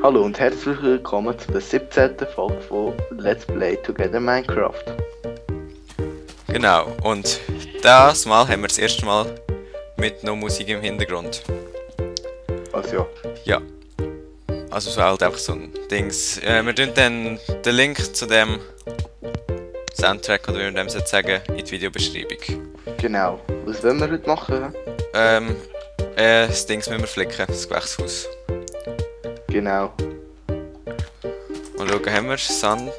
Hallo und herzlich willkommen zu der 17. Folge von Let's Play Together Minecraft. Genau, und das Mal haben wir das erste Mal mit noch Musik im Hintergrund. Also Ja, also so halt einfach so ein Dings. Wir tun dann den Link zu dem Soundtrack, oder wie wir dem sagen, in die Videobeschreibung. genau. Was wollen wir heute machen? Das Dings müssen wir flicken, das Gewächshaus. Genau. Mal schauen, haben wir Sand?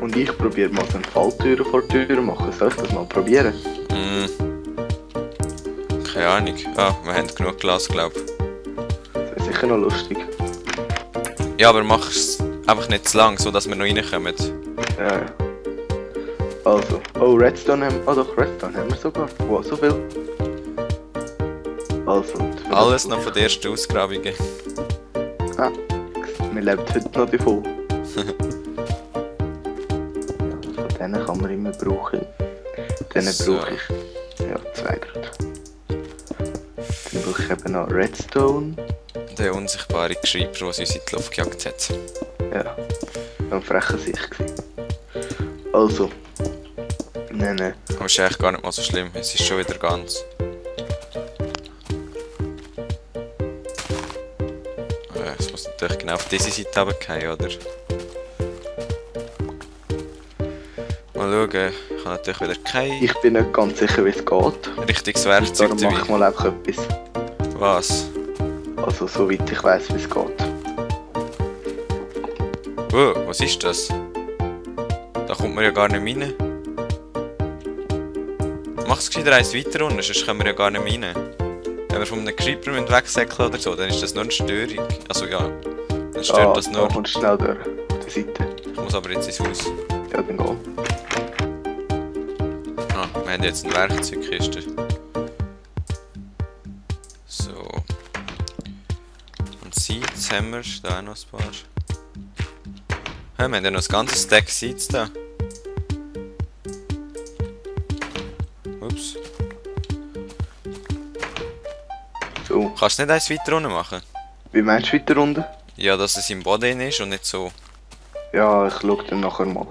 Und ich probiere mal so eine Falltür vor die Tür machen. Soll ich das mal probieren? Keine Ahnung. Ah, wir haben genug Glas, glaube ich. Das wäre sicher noch lustig. Ja, aber mach es einfach nicht zu lang, so dass wir noch reinkommen. Ja. Also, oh, Redstone haben wir. Oh doch, Redstone haben wir sogar. Wow, so viel. Also, Alles noch von der ersten Ausgrabung. Ah, wir leben heute noch davon. Von denen kann man immer brauchen. Denen So. brauche ich. Ja, 2 gerade. Dann brauche ich eben noch Redstone. Der unsichtbare Geschreiber, der uns in die Luft gejagt hat. Ja, ein frecher Sicht gewesen. Also. Nein. Aber ist eigentlich gar nicht mal so schlimm, es ist schon wieder ganz. Es muss natürlich genau auf diese Seite runterfallen, oder? Mal schauen, ich habe natürlich wieder kein Ich bin nicht ganz sicher, wie es geht. richtiges Werkzeug Darum mache ich dabei. mal einfach etwas. Was? Also, soweit ich weiss, wie es geht. Oh, was ist das? Da kommt man ja gar nicht rein. Mach es gescheiter eins weiter unten, sonst kommen wir ja gar nicht mehr rein. Wenn wir von einem Creeper wegsäckeln oder so, dann ist das nur eine Störung. Also ja, dann stört das Da nur. kommst du schnell durch. Auf der Seite. Ich muss aber jetzt ins Haus. Ja, dann geh. Ah, wir haben jetzt eine Werkzeugkiste. So. Und Seeds haben wir, da auch noch ein paar. Ja, wir haben ja noch ein ganzes Stack Seeds da. Ups. So. Kannst du nicht eins weiter unten machen? Wie meinst du weiter unten? Ja, dass es im Boden ist und nicht so. Ja, ich schaue dann nachher mal.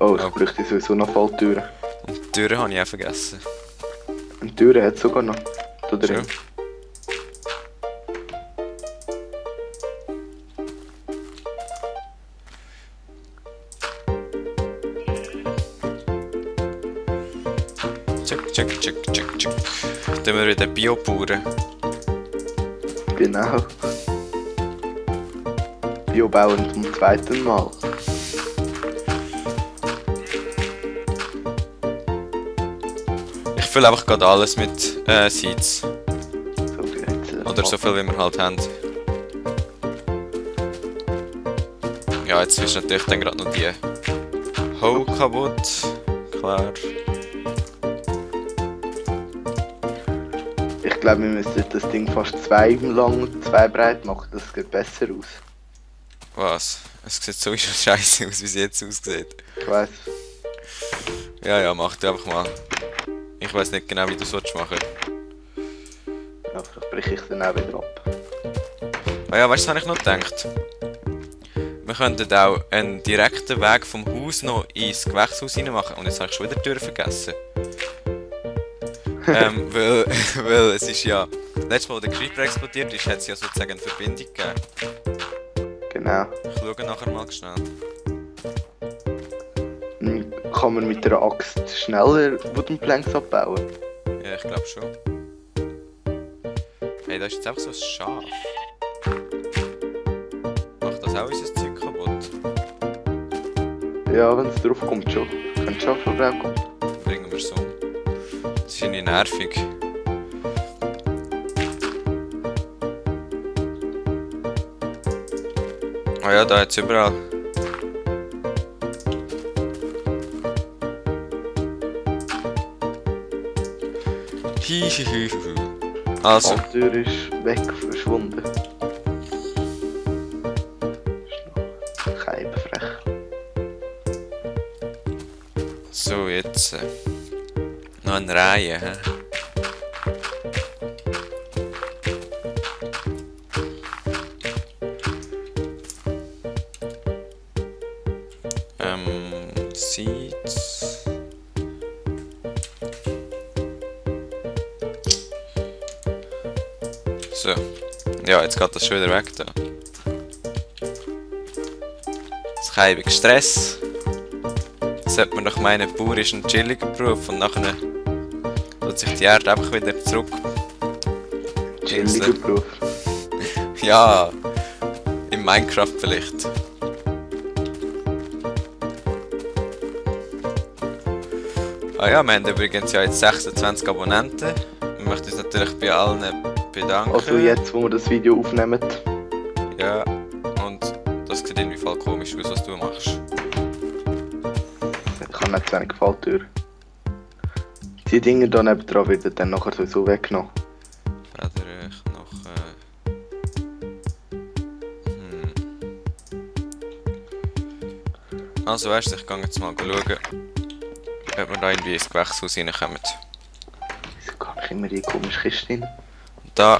Oh, ich Ja. bräuchte sowieso noch Falltüren. Und die Türen habe ich auch vergessen. Eine Tür hat es sogar noch. Da drin. Schön. Check, check, check, check, check. Dann wir wieder Bio-Bauern. Genau. Biobauern zum zweiten Mal. Ich fülle einfach gerade alles mit Seeds. So viel jetzt. Oder so viel wie wir halt haben. Ja, jetzt ist natürlich dann gerade noch die Hoe kaputt. Klar. Ich glaube, wir müssen das Ding fast 2 lang und 2 breit machen. Das sieht besser aus. Was? Es sieht sowieso scheiße aus, wie es jetzt aussieht. Ich weiss. Ja, mach du einfach mal. Ich weiß nicht genau, wie du es machen. Ja, vielleicht breche ich dann auch wieder ab. Ah ja, weißt du, was habe ich noch gedacht? Wir könnten auch einen direkten Weg vom Haus noch ins Gewächshaus rein machen. Und jetzt habe ich schon wieder die Tür vergessen. weil es ist ja... Letztes Mal, wo der Creeper explodiert ist, hat es ja sozusagen eine Verbindung gegeben. Genau. Ich schaue nachher mal schnell. Kann man mit einer Axt schneller Wooden Planks abbauen? Ja, ich glaube schon. Hey, da ist jetzt einfach so ein Schaf. Macht das auch unser Zeug kaputt? Ja, wenn es drauf kommt schon. Könnte schon vorbei kommen. Bringen wir es um. Das ist irgendwie nervig. Ah ja, da jetzt überall. Hihihihi. Also, Die Tür ist weg, verschwunden. Ist noch keimfrech. so jetzt noch eine Reihe. Hä? Seeds. So. Ja, jetzt geht das schon wieder weg da. Das keibige Stress. Sollte man doch meinen, Bauer ist ein chilliger Beruf und nachher tut sich die Erde einfach wieder zurück. Chilliger Beruf. Ja, in Minecraft vielleicht. Ah ja, wir haben übrigens ja jetzt 26 Abonnenten. Wir möchten uns natürlich bei allen bedanken. Also jetzt, wo wir das Video aufnehmen. Ja, und das sieht irgendwie voll komisch aus, was du machst. Ich habe nicht so eine Falltür. Die Dinge da nebendran werden dann nachher sowieso weggenommen. Feder ich noch... Also weißt du, ich gehe jetzt mal schauen, ob wir da irgendwie ins Gewächshaus reinkommen. Wieso kann ich immer die komische Kiste rein? Da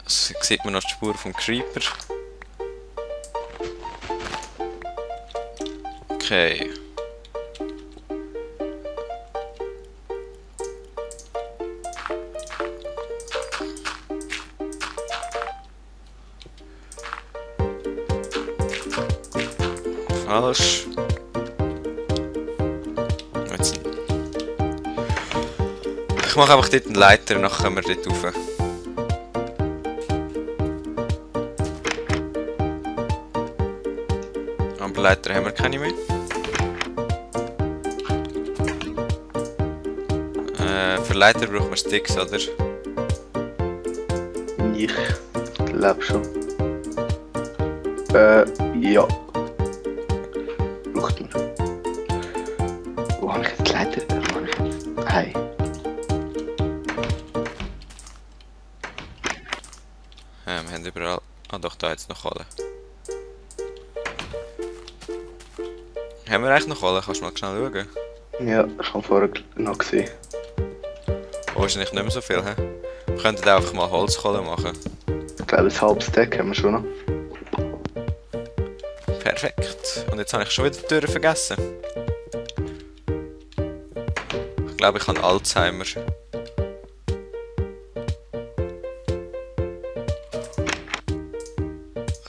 sieht man noch die Spur vom Creeper. Okay. Falsch. Jetzt. Ich mache einfach dort einen Leiter und dann können wir dort rauf. Aber Leiter haben wir keine mehr. Für Leiter brauchen wir Sticks, oder? Ich glaube schon. Ja. Braucht man. Wo habe ich jetzt Leiter? Wo habe ich jetzt? Hey. Wir haben überall... Ah doch, da jetzt noch Kohle. Haben wir eigentlich noch Kohle? Kannst du mal schnell schauen? Ja, ich habe vorher noch gesehen. Oh, ist nicht mehr so viel, hä? Wir könnten einfach mal Holzkohle machen. Ich glaube, ein halbes Stack haben wir schon noch. Perfekt. Und jetzt habe ich schon wieder die Türen vergessen. Ich glaube, ich habe Alzheimer.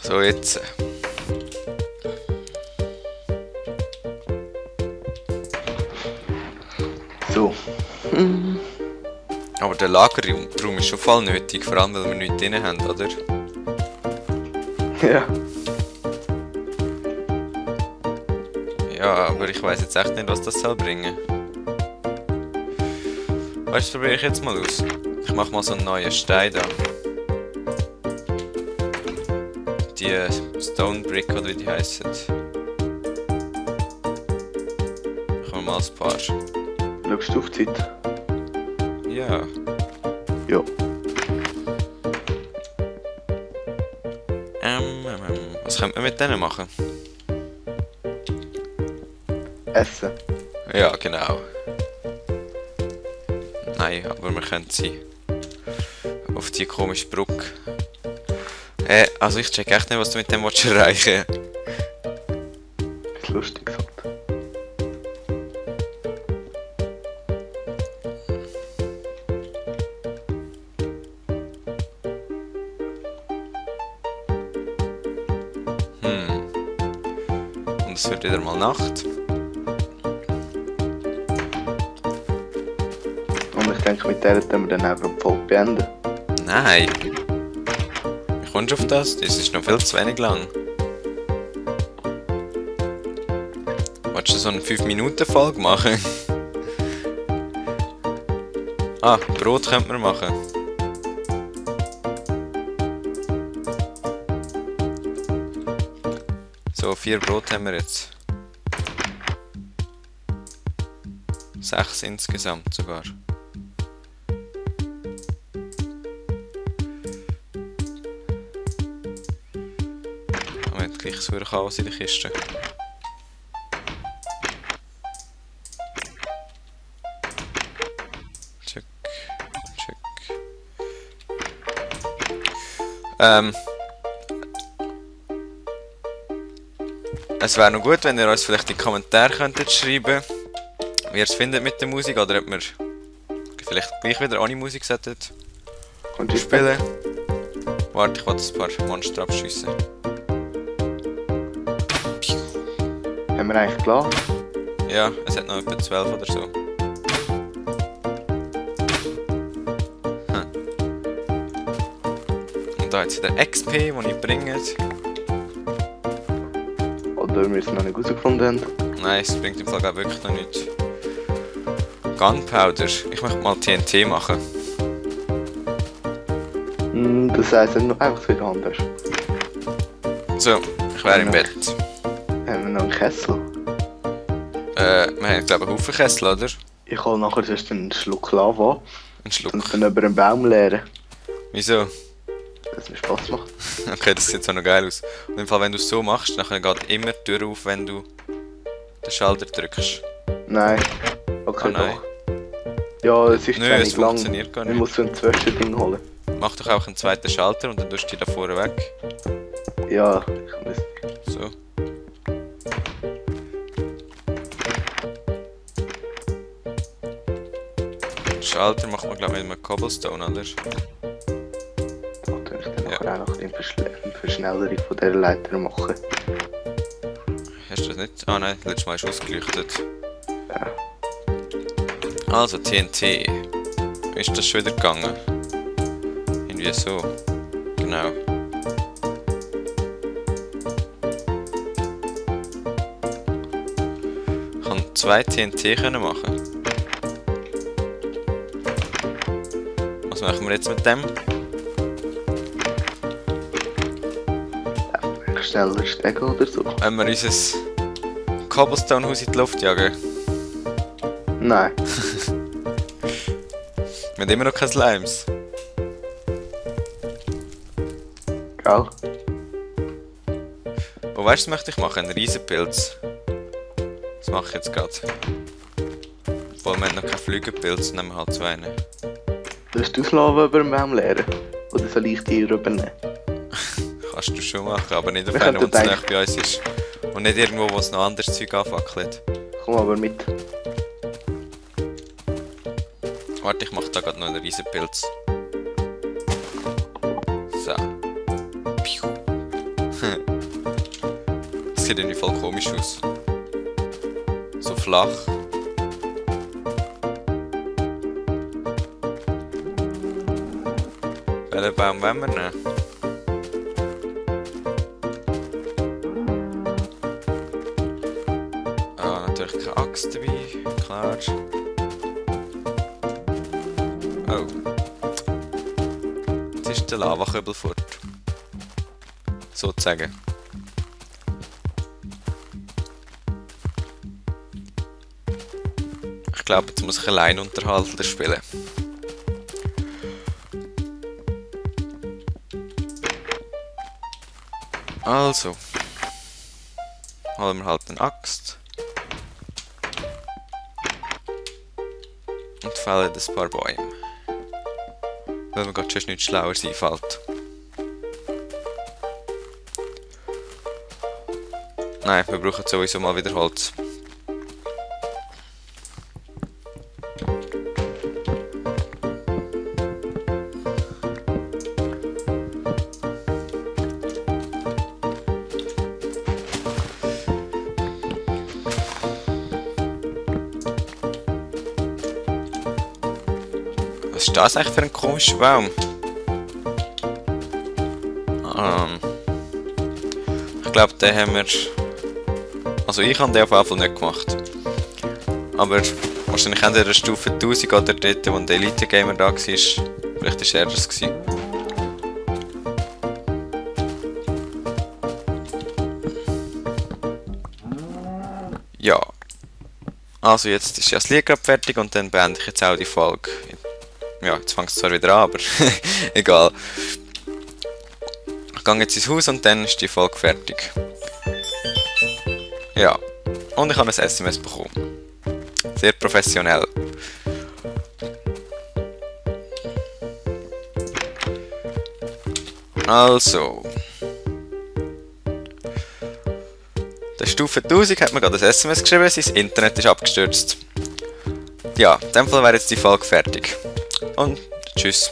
So, jetzt. So. Aber der Lagerraum ist schon voll nötig, vor allem weil wir nichts drin haben, oder? Ja. Ja, aber ich weiß jetzt echt nicht, was das soll bringen. Weißt du, probiere ich jetzt mal aus. Ich mache mal so einen neuen Stein da. Die Stone Brick oder wie die heissen. Ich mache mal ein paar. Schaust du auf die Zeit? Ja. Ja. Was könnte man mit denen machen? Essen. Ja, genau. Nein, aber wir können sie auf die komische Brücke. Also ich check echt nicht, was du mit dem erreichen willst. Ist lustig halt. Und es wird wieder mal Nacht. Und ich denke, mit der können wir dann einfach die Folge beenden. Nein. Wie kommst du auf das? Das ist noch viel zu wenig lang. Wolltest du so eine 5-Minuten-Folge machen? Ah, Brot könnte man machen. So, 4 Brot haben wir jetzt. 6 insgesamt sogar. Aber jetzt gleich so ein Chaos in der Kiste. Check. Check. Es wäre noch gut, wenn ihr uns vielleicht in die Kommentare könntet schreiben, wie ihr es findet mit der Musik oder ob wir vielleicht gleich wieder ohne Musik solltet Und ich spielen. Warte, ich will ein paar Monster abschiessen. Haben wir eigentlich klar? Ja, es hat noch etwa 12 oder so. Und da jetzt wieder XP, den ich bringe. Oder wir es noch nicht herausgefunden haben. Nein, es bringt im Fall auch wirklich noch nichts. Gunpowder. Ich möchte mal TNT machen. Das heisst, wenn du einfach so in der Hand hast. So, ich wäre im Bett. Haben wir noch einen Kessel? Wir haben glaube ich einen Haufen Kessel, oder? Ich hole nachher sonst einen Schluck Lava Ein Schluck. und dann über einen Baum leeren, Wieso? dass es mir Spaß macht. Okay, das sieht zwar noch geil aus. Und im Fall, wenn du es so machst, dann geht immer die Tür auf, wenn du den Schalter drückst. Nein. Okay, Oh nein. doch. Ja, es ist Nö, zu es wenig lang. funktioniert gar Ich nicht. muss so ein Zwischending holen. Mach doch auch einen zweiten Schalter und dann tust du die da vorne weg. Ja, ich muss. So. Schalter macht man glaube ich mit einem Cobblestone, oder? Da tue ich dann nachher auch noch eine Verschnellerung von dieser Leiter machen. Hast du das nicht? Ah nein, letztes Mal ist ausgeleuchtet. Ja. Also TNT. Ist das schon wieder gegangen? Irgendwie so. Genau. Ich kann 2 TNT können machen. Was machen wir jetzt mit dem? Einfach schneller stecken oder so. Wenn wir unser Cobblestone-Haus in die Luft jagen? Nein. Wir haben immer noch keine Slimes. Gell? Oh, weißt du, was möchte ich machen? Einen Riesenpilz. Das mache ich jetzt gerade. Obwohl wir haben noch keinen Flügelpilz, nehmen wir halt so einen. Willst du das Lava über den Baum leeren? Oder soll ich die übernehmen? Kannst du schon machen, aber nicht auf Wir einen, könnten der zu nah eigentlich- bei uns ist. Und nicht irgendwo, wo es noch anderes Zeug anfackelt. Komm aber mit. Warte, ich mache da gerade noch einen Riesenpilz. So. Piu. Das sieht irgendwie voll komisch aus. So flach. Welchen Baum wollen wir nehmen? Ah, natürlich keine Axt dabei, klar. Oh. Jetzt ist der Lavakübel fort. Sozusagen. Ich glaube, jetzt muss ich Alleinunterhalter spielen. Also. Holen wir halt eine Axt. Und fällen ein paar Bäume. Weil mir gerade schon nichts Schlaueres einfällt. Nein, wir brauchen sowieso mal wieder Holz. Was ist das eigentlich für ein komischer Baum? Ich glaube, den haben wir... Also ich habe den auf jeden Fall nicht gemacht. Aber wahrscheinlich haben wir eine Stufe 1000 oder dort, wo der Elite-Gamer da war. Vielleicht war er das gewesen. Ja. Also jetzt ist ja das Lied gerade fertig und dann beende ich jetzt auch die Folge. Ja, jetzt fängt es zwar wieder an, aber egal. Ich gehe jetzt ins Haus und dann ist die Folge fertig. Ja, und ich habe ein SMS bekommen. Sehr professionell. Also. der Stufe 1000 hat mir gerade ein SMS geschrieben, sein Internet ist abgestürzt. Ja, in dem Fall wäre jetzt die Folge fertig. Und tschüss.